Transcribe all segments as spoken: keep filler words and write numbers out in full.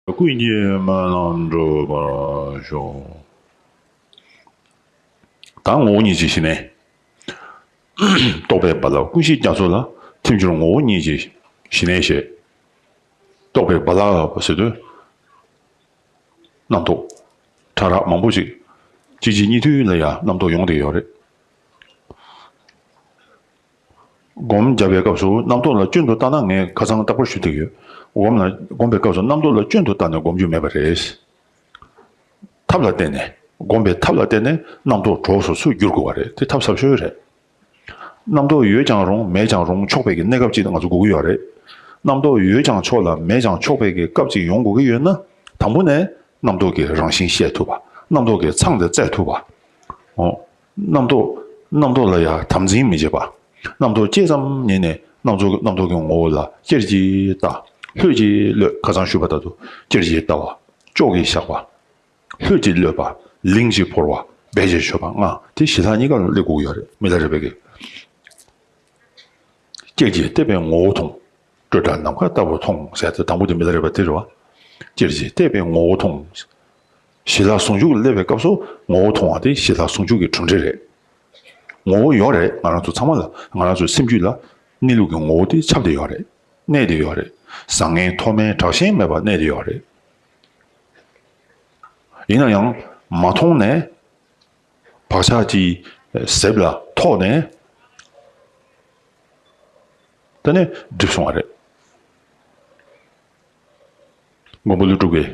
ཀུན་གྱིས་སྨོན་ལམ་འགྲུབ་པར་ཤོག་ད་ངོ་བོ་ཉིད་ཀྱི་ཞི་གནས། རྟོག་པའི་རྦ་རླབས་ཀུན་ཤེས་རྒྱ་མཚོ་ལ་ཐིམ་གྱུར་ངོ་བོ་ཉིད་ཀྱི་ཞི་གནས་ཞེས། རྟོག་པའི་རྦ་རླབས་ཟེར་དུས། རྣམ་རྟོག་ཕྲ་རགས་མང་པོ་ཞིག་གཅིག་རྗེས་གཉིས་མཐུད་ལ་ཡང་རྣམ་རྟོག་ཡོང་བསྡད་ཡོད་རེད། སྒོམ་རྒྱབ་པའི་སྐབས་སུ་རྣམ་རྟོག་ལ་སྐྱོན་དུ་བལྟ་ན། ངས་ཁ་སང་རྟག་པར་ཞུ་བསྡད་ཡོད། སྒོམ་ལ་སྒོམ་པའི་སྐབས་སུ་རྣམ་རྟོག་ལ་སྐྱོན་དུ་བལྟ་ནས་སྒོམ་རྒྱུ་མེད་པ་རེད། ཐབས་ལ་བརྟེན་ནས། སྒོམ་པའི་ཐབས་ལ་བརྟེན་ནས་རྣམ་རྟོག་གྲོགས་སུ་སུ་བསྒྱུར་དགོས་པ་རེད། དེ་ཐབས་ཟབ་ཤོས་རེད། རྣམ་རྟོག་ཡོད་ཀྱང་རུང་མེད་ཀྱང་རུང་ཆོག་པའི་གི་གནས་སྐབས་ཅིག་ང་ཚོ་དགོས་ཀྱི་ཡོད་རེད། རྣམ་རྟོག་ཡོད་ཀྱང་ཆོག་ལ་མེད་ཀྱང་ཆོག་པའི་གི་སྐབས་ཅིག་ཡོང་དགོས་ཀྱི་ཡོད་ན། དང་པོ་ནས་རྣམ་རྟོག་གི་རང་བཞིན་ཤེས་ཐུབ་པ། རྣམ་རྟོག་གི་མཚང་དེ་བཙལ་ཐུབ་པ། འོ། རྣམ་རྟོག་རྣམ་རྟོག་ལ་ཡང་དམ་འཛིན་མི་བྱེད་པ། རྣམ་རྟོག་སྐྱེས་ཙམ་ཉིད་ནས་རྣམ་རྟོག་རྣམ་རྟོག་གི་ངོ་བོ་ལ་ཅེར་གྱིས་ལྟ། ལྷོད་ཀྱིས་གློད། ཁ་སང་ཞུས་པ་ལྟར་དུ་ཅེར་གྱིས་ལྟ་བ། ཅོག་གིས་བཞག་པ། ལྷོད་ཀྱིས་གློད་པ། ལིང་གིས་བོར་བ། སྦས་ཀྱིས་ཆོད་པ། ལྔ་དེ་ཞི་ལྷག་གཉིས་ཀ་ལ་སླེབས་དགོས་ཀྱི་ཡོད་རེད། མི་ལ་རས་པའི་གི། ཅེར་གྱིས་བལྟས་པས་ངོ་བོ་མཐོང་། སྤྲོས་བྲལ་ནམ་མཁའ་ལྟ་བུར་མཐོང་ཟེར་ཏེ་དང་པོ་དེ་མི་ལ་རས་པ་དེ་རེད་བ། ཅེར་གྱིས་བལྟས་པས་ངོ་བོ་མཐོང་། ཞི་ལྷག་ཟུང་འཇུག་ལ་སླེབས་པའི་སྐབས་སུ་ངོ་བོ་མཐོང་བ་དེ་ཞི་ལྷག་ཟུང་འཇུག་གི་གྲུབ་འབྲས་རེད། ངོ་བོ་ཡོད་རེད། ང་རང་ཚོ་ཚང་མ་ལ། ང་རང་ཚོའི་སེམས་རྒྱུད་ལ་གནས་ལུགས་ཀྱི་ངོ་བོ་དེ་ཁྱབ་བསྡད་ཡོད་རེད། གནས་བསྡད་ཡོད་རེད། བཟང་ངན་མཐོ་དམན་དྲག་ཞན་མེད་པར་གནས་བསྡད་ཡོད་རེད། ཡིན་ན་ཡང་མ་མཐོང་ནས། བག་ཆགས་ཀྱི་ཟེབ་ལ་ཐོགས་ནས། དེ་ནས་འགྲིབ་སོང་བ་རེད། མགོན་པོ་ཀླུ་སྒྲུབ་ཀྱིས།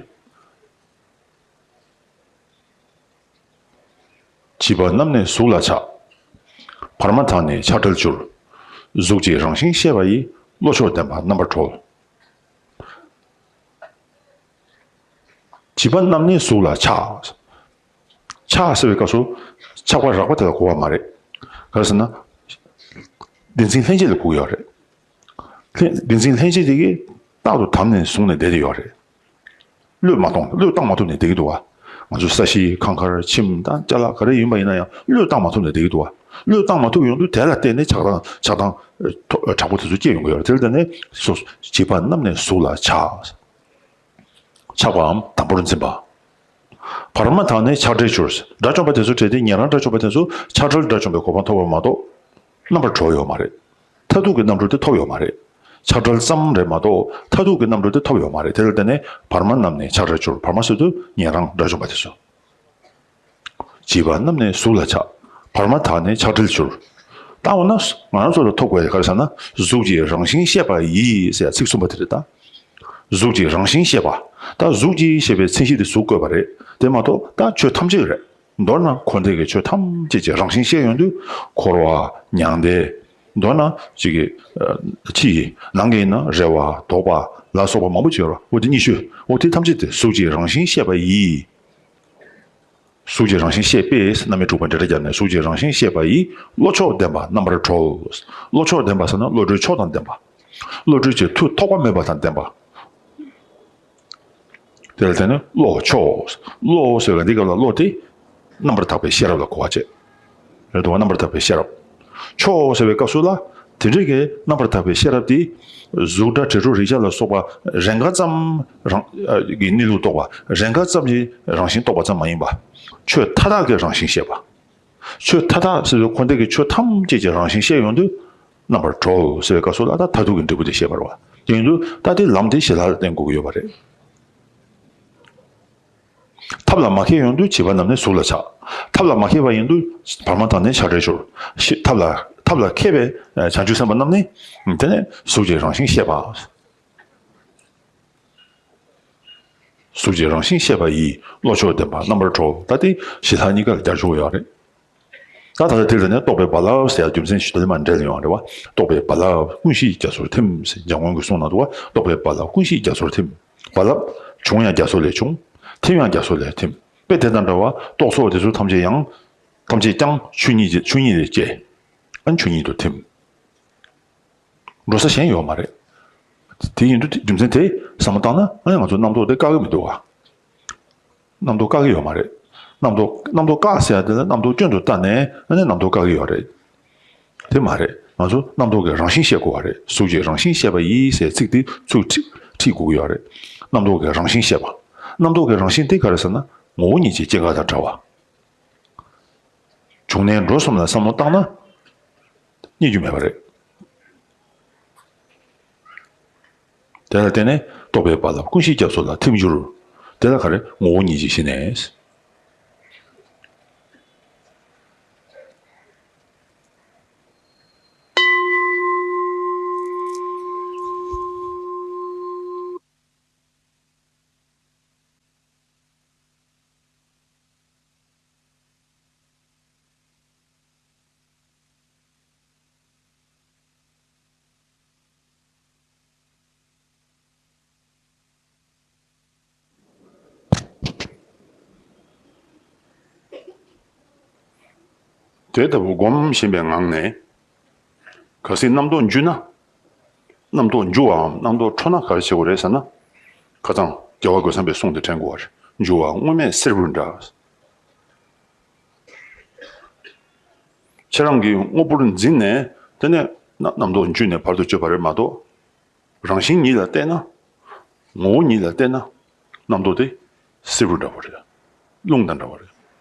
བྱིས་པ་རྣམས་ནི་གཟུགས་ལ་ཆགས། བར་མ་དག་ནི་ཆགས་བྲལ་འགྱུར། གཟུགས་ཀྱི་རང་བཞིན་ཤེས་པ་ཡིས། བློ་མཆོག་ལྡན་པ་རྣམ་པར་གྲོལ། བྱིས་པ་རྣམས་ནི་གཟུགས་ལ་ཆགས། ཆགས་ཟེར་བའི་སྐབས་སུ་ཆགས་པ་རགས་པ་དེ་ལ་གོ་བ་མ་རེད། ག་རེ་ཟེར་ན། བདེན་འཛིན་ལྷན་སྐྱེས་ལ་གོ་གི་ཡོད་རེད། ལྷན་བདེན་འཛིན་ལྷན་སྐྱེས་དེ་གིས་རྟག་ཏུ་དམ་ནས་བཟུང་ནས་བསྡད་དེ་ཡོད་རེད། བློས་མ་གཏོང་། བློས་བཏང་མ་ཐུབ་ནས་བསྡད་ཀྱི་འདུག་བ། ང་ཚོ་ས་གཞི་ཁང་མཁར་ཁྱིམ་དང་ཅ་ལག་ག་རེ་ཡིན་པ་ཡིན་ན་ཡང་བློས་བཏང་མ་ཐུབ་ནས་བསྡད་ཀྱི་འདུག་བ། བློས་བཏང་མ་ཐུབ་ཡོང་དུས་དེ་ལ་བརྟེན་ནས་ཆགས་སྡང་ཆགས་སྡང་ཨ་དྲག་པོ་དེ་ཚོ་སྐྱེ་ཡོང་གི་ཡོད་རེད། དེ་ལ་བརྟེན་ནས་སོ་བྱིས་པ་རྣམས་ནི་གཟུགས་ལ་ཆགས། ཆགས་པའམ་དམ་པོར་འཛིན་པ། བར་མ་དག་ནི་ཆགས་བྲལ་འགྱུར། དགྲ་བཅོམ་པ་དེ་ཚོ་བྲལ་ཏེ་ཉན་རང་དགྲ་བཅོམ་པ་དེ་ཚོ་ཆགས་བྲལ་དགྲ་བཅོམ་པའི་གོ་འཕང་ཐོབ་པ་མ་གཏོགས་རྣམ་པར་གྲོལ་ཡོད་མ་རེད། མཐར་ཐུག་གི་རྣམ་གྲོལ་དེ་ཐོབ་ཡོད་མ་རེད། ཆགས་བྲལ་ཙམ་རེད་མ་གཏོགས་མཐར་ཐུག་གི་རྣམ་གྲོལ་དེ་ཐོབ་ཡོད་མ་རེད། དེ་ལ་བརྟེན་ནས་བར་མ་རྣམས་ནི་ཆགས་བྲལ་འགྱུར། བར་མ་ཟེར་དུས་ཉན་རང་དགྲ་བཅོམ་པ་དེ་ཚོ། བྱིས་པ་རྣམས་ནི་གཟུགས་ལ་ཆགས། བར་མ་དག་ནི་ཆགས་བྲལ་འགྱུར། ད་འོ་ན་ང་རང་ཚོ་ལ་ཐོབ་དགོས་ག་རེ་ཟེར་ན། གཟུགས་ཀྱི་རང་བཞིན་ཤེས་པ་ཡིས་ཟེར་ཚིག་གསུམ་པ་དེ་རེད་ད། གཟུགས་ཀྱི་རང་བཞིན་ཤེས་པ། ད་གཟུགས་ཀྱི་ཞེས་པའི་མཚན་གཞི་དེ་གཟུགས་བཀོད་པ་རེད། དེ་མ་གཏོགས་ད་ཆོས་ཐམས་ཅད་རེད། མདོར་ན་འཁོར་འདས་ཀྱི་ཆོས་ཐམས་ཅད་ཀྱི་རང་བཞིན་ཤེས་ཡོང་དུས་འཁོར་བ་མྱང་འདས། མདོར་ན་ཅིག་གི་ཕྱི་ཡི་ནང་གི་ཡིན་ན་རེ་བ་དོགས་པ་ལ་སོགས་པ་མང་པོ་ཅིག་ཡོད་རེད། འོ་དེ་གཉིས་ཤོས། འོ་དེ་ཐམས་ཅད་དེ་གཟུགས་ཀྱི་རང་བཞིན་ཤེས་པ་ཡིས། གཟུགས་ཀྱི་རང་བཞིན་ཤེས་པས་རྣམ་སྨིན་དྲུག་པ་འབྲེལ་སྒྲ་བརྒྱབ་ནས་གཟུགས་ཀྱི་རང་བཞིན་ཤེས་པ་ཡིས་བློ་མཆོག་ལྡན་པ་རྣམ་པར་གྲོལ། བློ་མཆོག་ལྡན་པ་ཟེར་ན་བློ་གྲོས་མཆོག་དང་ལྡན་པ། བློ་གྲོས་ཀྱི་མཐུ་ཐོགས་པ་མེད་པ་དང་ལྡན་པ། དེ་ལ་བརྟེན་ནས་བློ་མཆོག་བློ་ཟེར་བའི་འདི་སྐབས་ལ་བློ་དེ་རྣམ་པར་དག་པའི་ཤེས་རབ་ལ་གོ་བ་བྱེད། རེད་འདུག་བ། རྣམ་པར་དག་པའི་ཤེས་རབ། མཆོག་ཟེར་བའི་སྐབས་སུ་ལ་དེ་འདྲའི་གི་རྣམ་པར་དག་པའི་ཤེས་རབ་དེ་གཟུགས་སྒྲ་དྲི་རོ་རེག་བྱ་ལ་སོགས་པ་རེས་འགའ་ཙམ་རང་ཨ་གི་གནས་ལུགས་རྟོགས་པ། རེས་འགའ་ཙམ་གྱི་རང་བཞིན་རྟོགས་པ་ཙམ་མ་ཡིན་པ། ཆོས་མཐའ་དག་གི་རང་བཞིན་ཤེས་པ། ཆོས་མཐའ་དག་ཟེར་བའི་འཁོར་འདས་ཀྱི་ཆོས་ཐམས་ཅད་ཀྱི་རང་བཞིན་ཤེས་ཡོང་དུས་རྣམ་པར་གྲོལ་ཟེར་བའི་སྐབས་སུ་ལ་ད་མཐར་ཐུག་གི་འབྲས་བུ་དེ་ཤེས་པ་རེད་བ། དེ་ཡིན་དུས་ད་དེ་ལམ་དེ་ཞི་ལྷག་ལ་བརྟེན་དགོས་ཀྱི་ཡོད་པ་རེད། ཐབས་ལ་མ་མཁས་ཡོང་དུས་བྱིས་པ་རྣམས་ནི་གཟུགས་ལ་ཆགས། ཐབས་ལ་མ་མཁས་པ་ཡིན་དུས་བར་མ་དག་ནི་ཆགས་བྲལ་འགྱུར། ཤི་ཐབས་ལ་ཐབས་ལ་མཁས་པའི་ཨ་བྱང་ཆུབ་སེམས་དཔའ་རྣམས་ནི་དེ་ནས་གཟུགས་ཀྱི་རང་བཞིན་ཤེས་པ། གཟུགས་ཀྱི་རང་བཞིན་ཤེས་པ་ཡིས་བློ་མཆོག་ལྡན་པ་རྣམ་པར་གྲོལ། ད་དེ་ཞི་ལྷག་གཉིས་ཀ་ལ་སྦྱར་ཆོག་ཡོད་རེད། ད་ད་ལྟ་དེ་ལ་ནི་རྟོག་པའི་རྦ་རླབས་ཟེར་ཡ་རྒྱུ་མཚན་ཞུ་དེ་མ་འབྲེལ་ཡོང་རེད་བ། རྟོག་པའི་རྦ་རླབས་ཀུན་གཞིའི་རྒྱ་མཚོར་ཐིམ་ཟེར་འཇམ་མགོན་གྱི་གསུང་ན་འདུག་བ། རྟོག་པའི་རྦ་རླབས་ཀུན་གཞིའི་རྒྱ་མཚོར་ཐིམ། རྦ་རླབས་བྱུང་ཡང་རྒྱ་མཚོ་ལས་བྱུང་། ཐིམ་ཡང་རྒྱ་མཚོ་ལས་ཐིམ། དཔེ་དེ་དང་འདྲ་བ་རྟོག་ཚོགས་དེ་ཚོ་ཐམས་ཅད་ཡང་། ཐམས་ཅད་ཀྱང་ཆོས་ཉིད་ཀྱི་ཆོས་ཉིད་ལས་སྐྱེ། ཨ་ནི་ཆོས་ཉིད་དུ་ཐིམ། འགྲོ་ས་གཞན་ཡོད་མ་རེད། དེ་ཡིན་དུས་རྒྱུ་མཚན་དེ་བསམ་བློ་བཏང་ན་ཨ་ནི་ང་ཚོ་རྣམ་རྟོག་དེ་བཀག་གི་མི་འདུག་བ། རྣམ་རྟོག་བཀག་གི་ཡོད་མ་རེད། རྣམ་རྟོག་རྣམ་རྟོག་བཀག་ཟེར་ཡ་དེ་ལ་རྣམ་རྟོག་སྐྱོན་དུ་བལྟས་ནས་ཨ་ནི་རྣམ་རྟོག་བཀག་གི་ཡོད་རེད། དེ་མ་རེད། ང་ཚོ་རྣམ་རྟོག་གི་རང་བཞིན་ཤེས་དགོས་པ་རེད། གཟུགས་ཀྱི་རང་བཞིན་ཤེས་པ་ཡིས་ཟེར་ཚིག་དེ་ཚུར་ཁྲིད་ཁྲིད་དགོས་ཀྱི་ཡོད་རེད། རྣམ་རྟོག་གི་རང་བཞིན་བཤད་པ། རྣམ་རྟོག་གི་རང་བཞིན་དེ་ག་རེ་ཟེར་ན། ངོ་བོ་ཉིད་ཀྱི་སྐྱེ་འགག་དང་བྲལ་བ། བྱུང་གནས་འགྲོ་གསུམ་ལ་བསམ་བློ་བཏང་ན། རྙེད་རྒྱུ་མེད་པ་རེད། དེ་ལ་བརྟེན་ནས་རྟོག་པའི་རྦ་རླབས་ཀུན་གཞིའི་རྒྱ་མཚོ་ལ་ཐིམ་འགྱུར། དེ་ལ་ག་རེ། ངོ་བོ་ཉིད་ཀྱི་ཞི་གནས། དེ་ལྟ་བུ་སྒོམ་བཞིན་པའི་ངང་ནས། གལ་སྲིད་རྣམ་རྟོག་འཇུ་ན། རྣམ་རྟོག་འཇུ་བའམ་རྣམ་རྟོག་འཕྲོ་ན་ག་རེ་བྱེད་དགོས་རེད་ཟེར་ན། ཁ་སང་རྒྱལ་བ་རྒོད་ཚང་པའི་གསུང་དེ་དྲན་དགོས་པ་རེད། འཇུ་བ་དངོས་མེད་བསེར་བུར་འདྲ། ཁྱེད་རང་གིས་དངོས་པོར་འཛིན་ནས། དེ་ནས་རྣམ་རྟོག་འཇུས་ནས་བར་དུ་གཅོད་པ་རེད་མ་གཏོགས། རང་བཞིན་ཉིད་ལ་བལྟས་ན། ངོ་བོ་ཉིད་ལ་བལྟས་ན། རྣམ་རྟོག་དེ་བསེར་བུ་འདྲ་བོ་རེད། རླུང་དང་འདྲ་བོ་རེད།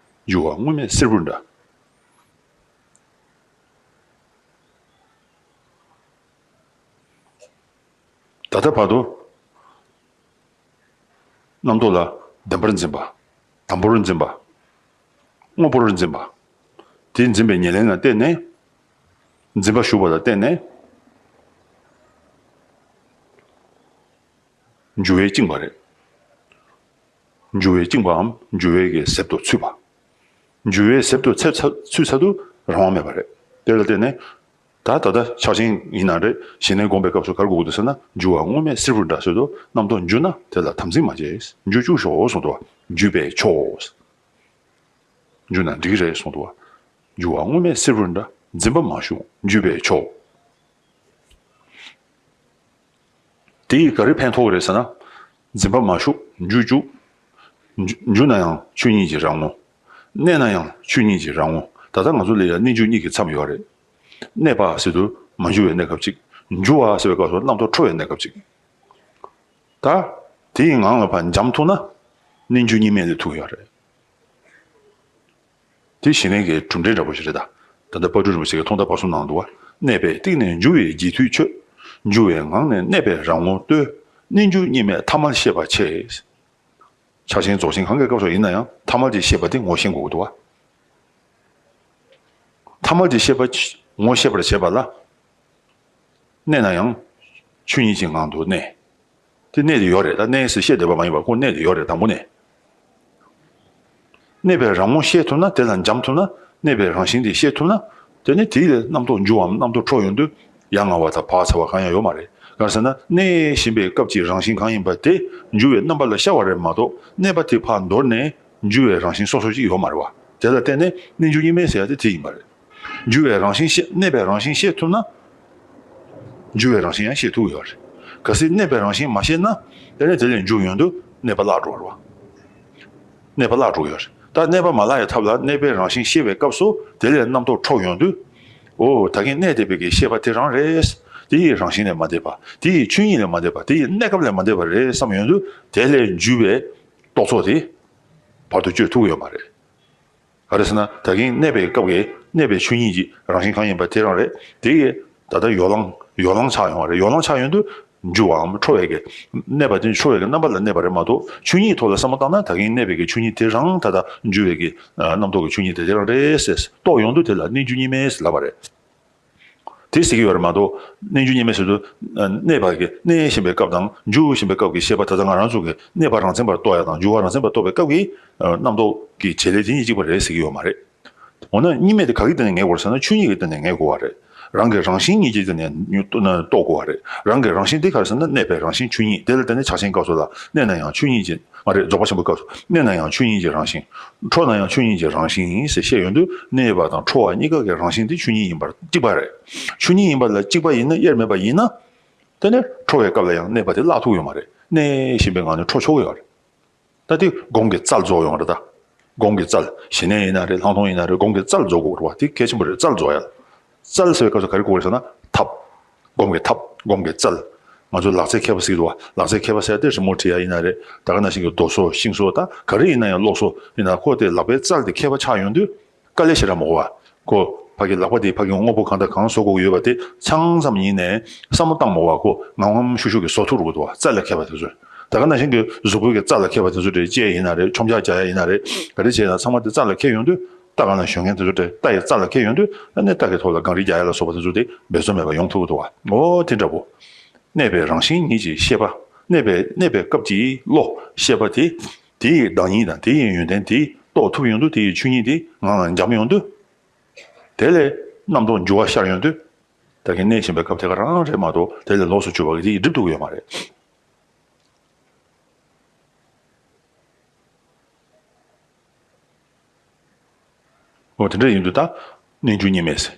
འཇུ་བ་དངོས་མེད་བསེར་བུ་འདྲ། ད་ལྟ་བར་དུ། རྣམ་རྟོག་ལ་བདེན་པར་འཛིན་པ། དམ་པོར་འཛིན་པ། དངོས་པོར་འཛིན་པ། དེ་འཛིན་པའི་ཉེར་ལེན་ལ་བརྟེན་ནས། འཛིན་པ་ཞུགས་པ་ལ་བརྟེན་ནས། འཇུ་བས་བཅིངས་པ་རེད། འཇུ་བས་བཅིངས་པའམ་འཇུ་བས་ཀྱི་གཟེབ་ཏུ་ཚུད་པ། འཇུ་བའི་གཟེབ་ཏུ་ཚུད་ཚ་ཚུད་ཚར་དུས་རང་དབང་མེད་པ་རེད། དེ་ལ་བརྟེན་ནས། ད་ད་ལྟ་ཕྱག་ཆེན་ཡིན་ན་རེད། ཞི་གནས་སྒོམ་པའི་སྐབས་སུ་ག་རེ་དགོས་ཀྱི་འདུག་ཟེར་ན། འཇུ་བ་དངོས་མེད་བསེར་བུར་འདྲ་ཟེར་དུས། རྣམ་རྟོག་འཇུ་ན་དེ་ལ་དམ་འཛིན་མ་བྱེད། འཇུ་བཅུག་ཤོག་གསུངས་འདུག་བ། འཇུས་པས་ཆོག་འཇུ་ན་འགྲིག་རེད་གསུངས་འདུག་བ། འཇུ་བ་དངོས་མེད་བསེར་བུར་འདྲ། འཛིན་པ་མ་ཞུགས། འཇུས་པས་ཆོག་དེ་ཡིས་ག་རེ་ཕན་ཐོགས་རེད་ཟེར་ན། འཛིན་པ་མ་ཞུགས། འཇུ་བཅུག་འཇུ་འཇུ་ན་ཡང་ཆོས་ཉིད་ཀྱི་རང་ངོ་། གནས་ན་ཡང་ཆོས་ཉིད་ཀྱི་རང་ངོ་། ད་ལྟ་ང་ཚོ་ལ་ཡང་གནས་འཇུག་གཉིས་ཀྱི་མཚམས་ཡོད་རེད། གནས་པ་ཟེར་དུས་མ་འཇུ་བའི་གནས་སྐབས་གཅིག་འཇུ་བ་ཟེར་བའི་སྐབས་སུ་རྣམ་རྟོག་འཕྲོ་བའི་གནས་སྐབས་གཅིག་ད་དེ་ཡི་ངང་ལ་ཕར་འབྱམས་ཐུབ་ན། གནས་འཇུག་གཉིས་མེད་ལས་ཐུབ་ཡོད་རེད། དེ་ཞི་གནས་ཀྱི་གྲུབ་འབྲས་འདྲ་པོ་ཞིག་རེད་ད། ད་ལྟ་དཔལ་སྤྲུལ་རིན་པོ་ཆེ་གིས་ཐོག་མཐའ་བར་གསུམ་གནང་འདུག་བ། གནས་པས་གཏིང་ནས་འཇུ་བའི་རྗེས་མཐུན་ཆོས། འཇུ་བའི་ངང་ནས་གནས་པའི་རང་ངོ་ལྟོས། གནས་འཇུག་གཉིས་མེད་ཐ་མལ་ཤེས་པ་ཆེ། ཕྱག་ཆེན་རྫོགས་ཆེན་གང་གི་སྐབས་སུ་ཡིན་ན་ཡང་ཐ་མལ་གྱི་ཤེས་པ་དེ་ངོ་ཤེས་དགོས་ཀྱི་འདུག་བ། ཐ་མལ་གྱི་ཤེས་པ་ངོ་ཤེས་པར་བྱེད་པ་ལ། གནས་ན་ཡང་ཆོས་ཉིད་ཀྱི་ངང་དུ་གནས། དེ་གནས་དེ་ཡོད་རེད། ད་གནས་ཟེར་བཤད་བསྡད་པ་མ་ཡིན་པར་ཁོ་གནས་དེ་ཡོད་རེད་དང་པོ་ནས། གནས་པའི་རང་ངོ་ཤེས་ཐུབ་ན། དེ་ལ་འབྱམས་ཐུབ་ན། གནས་པའི་རང་བཞིན་དེ་ཤེས་ཐུབ་ན། དེ་ནི་དེའི་ལས་རྣམ་རྟོག་འཇུ་བའམ་རྣམ་རྟོག་འཕྲོ་ཡོང་དུས་ཡ་ང་བ་དང་བག་ཚ་བ་གང་ཡང་ཡོད་མ་རེད། གང་ཟེར་ན་གནས་བཞིན་པའི་སྐབས་ཀྱི་རང་བཞིན་གང་ཡིན་པ་དེ་འཇུ་བའི་རྣམ་པ་ལ་ཤར་བ་རེད་མ་གཏོགས། གནས་པ་དེ་ཕར་འདོར་ནས་འཇུ་བའི་རང་བཞིན་སོ་སོ་ཅིག་ཡོད་མ་རེད་བ། དེ་ལ་བརྟེན་ནས་གནས་འཇུག་གཉིས་མེད་ཟེར་ཡ་དེ་དེ་ཡིན་པ་རེད། འཇུ་བའི་རང་བཞིན་ཤེས། གནས་པའི་རང་བཞིན་ཤེས་ཐུབ་ན། འཇུ་བའི་རང་བཞིན་ཡང་ཤེས་ཐུབ་ཡོད་རེད། གལ་སྲིད་གནས་པའི་རང་བཞིན་མ་ཤེས་ན། དེ་ནས་དེ་ལས་འཇུ་ཡོང་དུས་གནས་པ་བརླག་འགྲོ་བ་རེད་བ། གནས་པ་བརླག་འགྲོ་ཡོད་རེད། ད་གནས་པ་མ་བརླག་ཡའི་ཐབས་ལ་གནས་པའི་རང་བཞིན་ཤེས་པའི་སྐབས་སུ་དེ་ལས་རྣམ་རྟོག་འཕྲོ་ཡོང་དུས། འོ་ད་གིན་གནས་བསྡད་པའི་གི་ཤེས་པ་དེ་རང་རེད། དེ་ཡི་རང་བཞིན་ལས་མ་འདས་པ། དེ་ཡི་ཆོས་ཉིད་ལས་མ་འདས་པ། དེ་ཡི་གནས་སྐབས་ལས་མ་འདས་པ་རེད་བསམ་ཡོང་དུས། དེ་ལས་འཇུ་བའི་རྟོག་ཚོགས་དེ་བར་དུ་གཅོད་ཐུབ་ཀྱི་ཡོད་མ་རེད། ག་རེ་ཟེར་ན་ད་གིན་གནས་པའི་སྐབས་ཀྱི་གནས་པའི་ཆོས་ཉིད་ཀྱི་རང་བཞིན་གང་ཡིན་པ་དེ་རང་རེད། དེ་ཡི་ད་ལྟ་ཡོ་ལང་ཡོ་ལང་ཆགས་ཡོང་བ་རེད། ཡོ་ལང་ཆགས་ཡོང་དུས་འཇུ་བའམ་འཕྲོ་བའི་གི་གནས་པ་དེ་འཕྲོ་བའི་གི་རྣམ་པ་ལ་གནས་པ་རེད་མ་གཏོགས། ཆོས་ཉིད་ཐོག་ལ་བསམ་བློ་བཏང་ན་ད་གིན་གནས་པའི་གི་ཆོས་ཉིད་དེ་རང་ད་ལྟ་འཇུ་བའི་གི་རྣམ་རྟོག་གི་ཆོས་ཉིད་དེ་དེ་རང་རེད་ཟེར་རྟོགས་ཡོང་དུས་དེ་ལ་གནས་འཇུག་གཉིས་མེད་ཟེར་ལབ་པ་རེད། དེ་ཟེར་གྱི་ཡོད་རེད་མ་གཏོགས། གནས་འཇུག་གཉིས་མེད་ཟེར་དུས། གནས་པ་གི་གནས་བཞིན་པའི་སྐབས་དང་འཇུ་བཞིན་པའི་སྐབས་ཀྱི་ཤེས་པ་ད་ལྟ་ང་རང་ཚོ་གི་གནས་པ་རང་མཚན་པར་རྟོགས་ཡ་དང་འཇུ་བ་རང་མཚན་པར་རྟོགས་པའི་སྐབས་ཀྱི་རྣམ་རྟོག་གི་བྱེད་ལས་དེ་གཉིས་གཅིག་པ་རེད་ཟེར་གྱི་ཡོད་མ་རེད། འོ་ན་གཉིས་མེད་དེ་ག་གི་སྟེང་ནས་ངེས་དགོས་རེད་ཟེར་ན། ཆོས་ཉིད་ཀྱི་སྟེང་ནས་ངེས་དགོས་པ་རེད། རང་གི་རང་བཞིན་ཉིད་ཀྱི་སྟེང་ནས་རྟོགས་དགོས་པ་རེད། རང་གི་རང་བཞིན་དེ་ག་རེ་ཟེར་ན་གནས་པའི་རང་བཞིན་ཆོས་ཉིད། དེ་ལ་བརྟེན་ནས་ཕྱག་ཆེན་སྐབས་སུ་ལ་གནས་ན་ཡང་ཆོས་ཉིད་ཀྱི། མ་རེད། རྫོགས་པ་ཆེན་པོའི་སྐབས་སུ་གནས་ན་ཡང་ཆོས་ཉིད་ཀྱི་རང་བཞིན། འཕྲོ་ན་ཡང་ཆོས་ཉིད་ཀྱི་རང་བཞིན་ཡིན་ཟེར་བཤད་ཡོང་དུས། གནས་པ་དང་འཕྲོ་བ་གཉིས་ཀ་གི་རང་བཞིན་དེ་ཆོས་ཉིད་ཡིན་པར་གཅིག་པ་རེད། ཆོས་ཉིད་ཡིན་པ་ལ་གཅིག་པ་ཡིན་ན། དབྱེར་མེད་པ་ཡིན་ན། དེ་ནས་འཕྲོ་བའི་སྐབས་ལ་ཡང་གནས་པ་དེ་བརླག་ཐུབ་ཡོད་མ་རེད། གནས་བཞིན་པའི་ངང་ནས་འཕྲོ་ཆོག་གི་ཡོད་རེད། ད་དེ་སྒོམ་གྱི་རྩལ་རྫོགས་ཡོང་བ་རེད་ད། སྒོམ་གྱི་རྩལ། ཞི་གནས་ཡིན་ན་རེད། ལྷག་མཐོང་ཡིན་ན་རེད། སྒོམ་གྱི་རྩལ་རྫོགས་དགོས་རེད་བ། དེ་གལ་ཆེན་པོ་རེད། རྩལ་རྫོགས་ཡ། རྩལ་ཟེར་བའི་སྐབས་སུ་ག་རེ་དགོས་རེད་ཟེར་ན། ཐབས། སྒོམ་གྱི་ཐབས། སྒོམ་གྱི་རྩལ། ང་ཚོ་ལག་རྩལ་མཁས་པ་ཟེར་གྱི་འདུག་བ། ལག་རྩལ་མཁས་པ་ཟེར་ཏེ་རི་མོ་བྲིས་ཡ་ཡིན་ན་རེད། ད་ག་ནང་བཞིན་གྱི་རྡོ་སོལ་ཤིང་སོལ་ད་ག་རེ་ཡིན་ན་ཡང་གློག་སོལ་ཡིན་ན་ཁོ་དེ་ལག་པའི་རྩལ་དེ་མཁས་པ་ཆགས་ཡོང་དུས་དཀའ་ལས་ཞེ་དྲག་མ་དགོས་བ། ཁོ་ཕ་གི་ལག་པ་དེ་ཕ་གི་དངོས་པོ་གང་དང་གང་བཟོ་དགོས་ཀྱི་ཡོད་པ་དེ་ཆང་ཙམ་ཡིན་ནའི་བསམ་བློ་བཏང་མ་དགོས་བ། ཁོ་ངམ་ངམ་ཤུགས་ཤུགས་ཀྱིས་བཟོ་ཐུབ་རུ་འདུག་བ། རྩལ་ལ་མཁས་པ་དེ་ཚོས། ད་ག་ནང་བཞིན་གྱི་གཟུགས་པོའི་གི་རྩལ་ལ་མཁས་པ་དེ་ཚོ་རེད། ལྕེ་ཡིན་ན་རེད། མཆོང་རྒྱག་རྒྱག་ཡ་ཡིན་ན་རེད། ག་རེ་བྱས་ན་ཚང་མ་དེ་རྩལ་ལ་མཁས་ཡོང་དུས་རྟ་སྒང་ལ་ཞོན་མཁན་དེ་ཚོ་དེ་རྟ་ཡི་རྩལ་ལ་མཁས་ཡོང་དུས་ཨ་ནི་རྟ་གི་ཐོག་ལ་གངས་རི་རྒྱག་ཡ་ལ་སོགས་པ་དེ་ཚོ་དེ་འབད་རྩོལ་མེད་པར་ཡོང་ཐུབ་ཀྱི་འདུག་བ། འོ་དེ་འདྲ་པོ། གནས་པའི་རང་བཞིན་ཉིད་ཀྱི་ཤེས་པ། གནས་པའི་གནས་པའི་སྐབས་ཀྱི་བློ་ཤེས་པ་དེ། དེ་ཡི་བདག་ཉིད་དང་དེ་ཡི་ཡོན་ཏན་དེ་རྟོགས་ཐུབ་ཡོང་དུས་དེ་ཡི་ཆོས་ཉིད་དེ་ངང་ལ་འབྱམས་ཡོང་དུས། དེ་ལས་རྣམ་རྟོག་འགྱུ་བ་ཤར་ཡོང་དུས། ད་གིན་གནས་བཞིན་པའི་སྐབས་དེ་ག་རང་རེད་མ་གཏོགས་དེ་ལས་ལོགས་སུ་གྱུར་པ་གི་དེ་ཡི་སྒྲིབ་ཐུབ་ཀྱི་ཡོད་མ་རེད། འོ་དེ་འདྲ་ཡིན་དུས་ད་རྣལ་འབྱོར་གཉིས་མེད་ཟེར།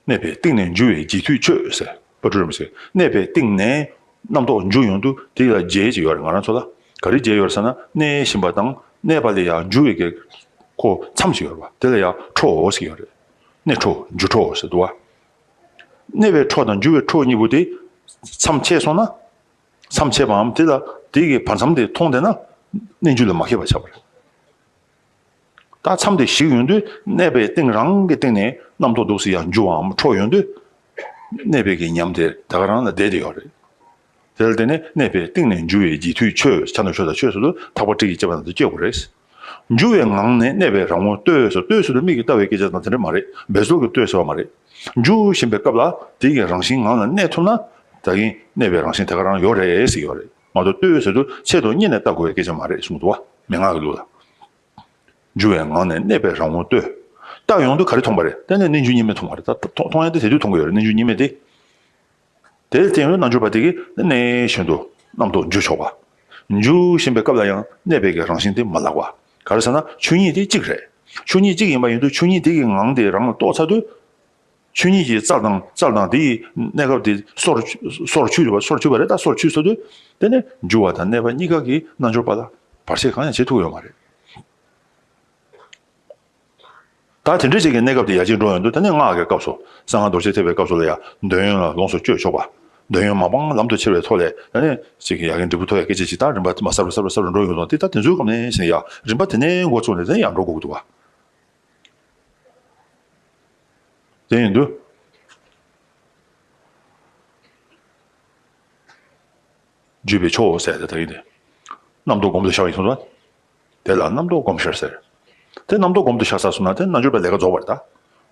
གནས་པའི་གཏིང་ནས་འགྱུ་བའི་རྗེས་མཐུད་ཆོས་ཟེར། དཔལ་སྤྲུལ་རིན་པོ་ཆེས་གནས་པའི་གཏིང་ནས་རྣམ་རྟོག་འགྱུ་ཡོང་དུས་དེ་ལ་རྗེས་ཅིག་ཡོད་རེད། ང་རང་ཚོ་ལ་ག་རེ་རྗེས་ཡོད་རེད་ཟེར་ན། གནས་བཞིན་པ་དང་གནས་པ་ལས་ཡང་འགྱུ་བའི་གི་ཁོ་མཚམས་ཤིག་ཡོད་རེད་བ། དེ་ལ་ཡང་འཕྲོ་ཟེར་ཡོད་རེད། གནས་འཕྲོ་འགྱུ་འཕྲོ་ཟེར་འདུག་བ། གནས་པའི་འཕྲོ་དང་འགྱུ་བའི་འཕྲོ་གཉིས་པོ་དེ་མཚམས་ཆད་སོང་ན། མཚམས་ཆད་པའམ་དེ་ལ་དེ་གི་བར་མཚམས་དེ་མཐོང་བསྡད་ན་རྣལ་འབྱོར་ལ་མ་མཁས་པ་ཆགས་པ་རེད། ད་མཚམས་དེ་ཞིག་ཡོང་དུས་གནས་པའི་གཏིང་རང་གི་སྟེང་ནས་རྣམ་རྟོག་འདུག་སེ་ཡང་འགྱུ་བའམ་འཕྲོ་ཡོང་དུས། གནས་པའི་གི་ཉམས་དེ་ད་ག་རང་ལ་བསྡད་དེ་ཡོད་རེད། དེ་ལ་བརྟེན་ནས་གནས་པའི་གཏིང་ནས་འགྱུ་བའི་རྗེས་མཐུད་ཆོས། ཕྱག་ན་ཆོས་དང་ཆོས་སུ་ཐག་པ་གྲིག་གིས་བཅད་པ་དང་དེ་གཅོད་དགོས་རེད། འགྱུ་བའི་ངང་ནས་གནས་པའི་རང་ངོ་ལྟོས་སོ། ལྟོས་སོ་དུ་མིག་གིས་ལྟ་བའི་སྐད་ཆ་དང་དེ་འདྲ་མ་རེད། འབད་རྩོལ་གྱིས་ལྟོས་སོ་བ་མ་རེད། འགྱུ་བཞིན་པའི་སྐབས་ལ་དེ་ཡི་རང་བཞིན་ངང་ལ་གནས་ཐུབ་ན། ད་གིན་གནས་པའི་རང་བཞིན་དེ་ག་རང་ཡོད་རེད་ཟེར་ཡོད་རེད་མ་གཏོགས། ལྟོས་སོ་དུ་ཆེད་དུ་གཉེར་ནས་ལྟ་དགོས་པའི་སྐད་ཆ་མ་རེད་གསུངས་འདུག་བ། མན་ངག་གི་ལུགས་ལ། འགྱུ་བའི་ངང་ནས་གནས་པའི་རང་ངོ་ལྟོས། ལྟ་ཡོང་དུས་ག་རེ་མཐོང་བ་རེད། དེ་ནས་རྣལ་འབྱོར་གཉིས་མེད་མཐོང་བ་རེད། ད་མཐོང་མཐོང་ཡ་དེ་དེ་དུས་མཐོང་གི་ཡོད་རེད། རྣལ་འབྱོར་གཉིས་མེད་དེ། དེ་ལ་བརྟེན་ནས་རྣལ་འབྱོར་པ་དེ་གིས་གནས་བཞིན་དུ་རྣམ་རྟོག་འགྱུ་ཆོག་པ། འགྱུ་བཞིན་པའི་སྐབས་ལ་ཡང་གནས་པའི་གི་རང་བཞིན་དེ་མ་བརླག་པ། ག་རེ་ཟེར་ན་ཆོས་ཉིད་དེ་གཅིག་རེད། ཆོས་ཉིད་གཅིག་ཡིན་པ་ཡིན་དུས་ཆོས་ཉིད་དེ་གི་ངང་དེ་རང་ལ་རྟོགས་ཚར་དུས། ཆོས་ཉིད་ཀྱི་རྩལ་དང་རྩལ་དང་དེ་ཡི་གནས་སྐབས་དེ་སོར་སོར་ཆུད་པ། སོར་ཆུད་པ་རེད། ད་སོར་ཆུད་ཚར་དུས་དེ་ནས་འགྱུ་བ་དང་གནས་པ་གཉིས་ཀ་གི་རྣལ་འབྱོར་པ་ལ་བར་ཆད་གང་ཡང་བྱེད་ཐུབ་ཡོད་མ་རེད། ད་དེ་འདྲ་ཅིག་གི་གནས་སྐབས་དེ་ཡར་རྒྱས་འགྲོ་ཡོང་དུས་དེ་ནས་སྔགས་ཀྱི་སྐབས་སུ་གསང་སྔགས་རྡོ་རྗེ་ཐེག་པའི་སྐབས་སུ་ལ་ཡང་འདོད་ཡོན་ལ་ལོངས་སུ་སྤྱོད་ཆོག་པ། འདོད་ཡོན་མ་སྤངས་ལམ་དུ་ཁྱེར་བའི་ཐོག་ལས་ད་ནས་ཅིག་གི་ཡར་རྒྱས་འབྲས་བུ་ཐོབ་ཡ་སྐད་ཆ་ཅིག་ད་རིམ་པ་དེ་མ་གསར་པ་གསར་པ་གསར་པ་འགྲོ་ཡོང་དུས་དེ་ད་དེ་ཚོའི་སྐབས་ནས་ཟིན་ཡ་རིམ་པ་དེ་ནས་འགོ་བཙུགས་ནས་དེ་ཡང་འགྲོ་དགོས་ཀྱི་འདུག་བ། དེ་ཡིན་དུས། བརྗོད་པའི་ཆོས་ཟེར་ཏེ་ད་ཡིན་ཏེ། རྣམ་རྟོག་སྒོམ་དུ་ཤར་བ་ཡིན་སོང་ཙང་། དེ་ལ་རྣམ་རྟོག་སྒོམ་ཤར་ཟེར། དེ་རྣམ་རྟོག་སྒོམ་དུ་ཤར་ཚར་སོང་ན་དེ་རྣལ་འབྱོར་པའི་ལས་ཀ་རྫོགས་པ་རེད་ད།